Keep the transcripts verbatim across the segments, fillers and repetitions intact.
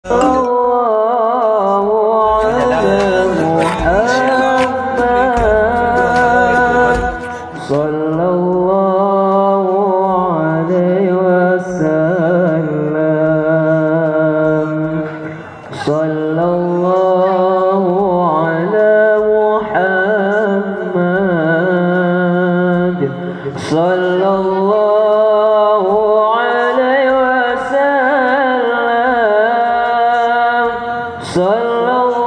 Sallallahu ala Muhammad. Sallallahu alaihi wasallam. Sallallahu ala Muhammad. Sallallahu alaihi wasallam. Sallallahu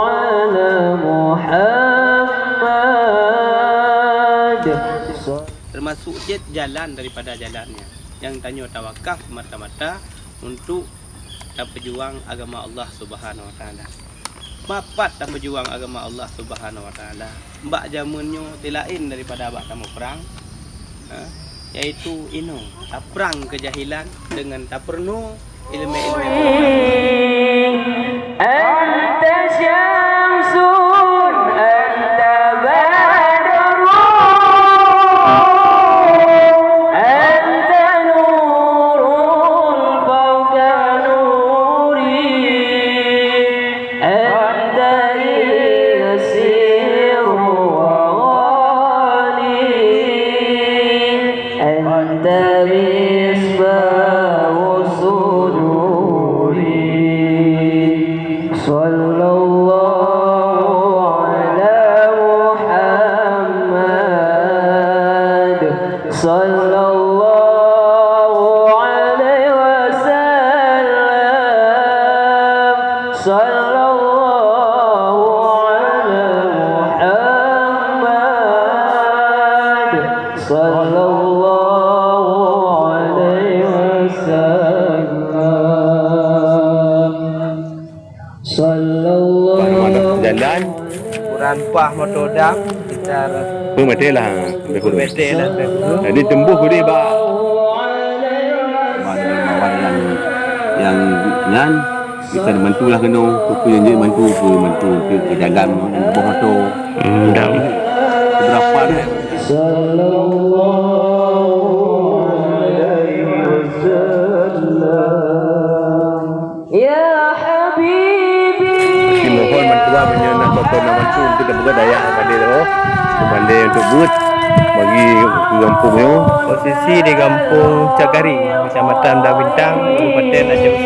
ala Muhammad. Termasuk cit jalan daripada jalannya. Nyang tanyoe tawakaf mata-mata untuk tapeujuang agama Allah Subhanahu wa Taala. Mapat tapeujuang agama Allah Subhanahu wa Taala. Bak jameun nyoe tilaén daripada bak tamuprang, ha, yaitu inoe taprang keujahilan deungon tapeureunoe ileumèe-ileumèe. Anta syamsun, anta badrun, anta nurun fauqa nuri, anta yasirun wa ghali. Anta misbahu suduri. Sallallahu ala Muhammad. Sallallahu alaihi wasallam. Sallallahu ala Muhammad. Sallallahu alaihi wasallam. Sallallahu. Jalan. Kurang paih moto dam, sekitar Peumeuteh lah, lebih kurang. Peumeuteh lah, lebih kurang. Jadi tembus gurèe bak. Mawar yang, yang nyan. Bisa dibantu lah keunoe, peue-peue nyang jeuet bantu, peue bantu, peue jalan, boh moto. Hmm, dah. Seberapa dah? Sallallahu alaihi wasallam. Ya habibi. Jadi mohon bantuan meunyoe na soe-soe na bantu untuk dapat daya pandai tu. Pandai untuk buet bagi gampông nyoe. Posisi di Gampông Cagari, Kecamatan Blang Bintang, Kabupaten Aceh.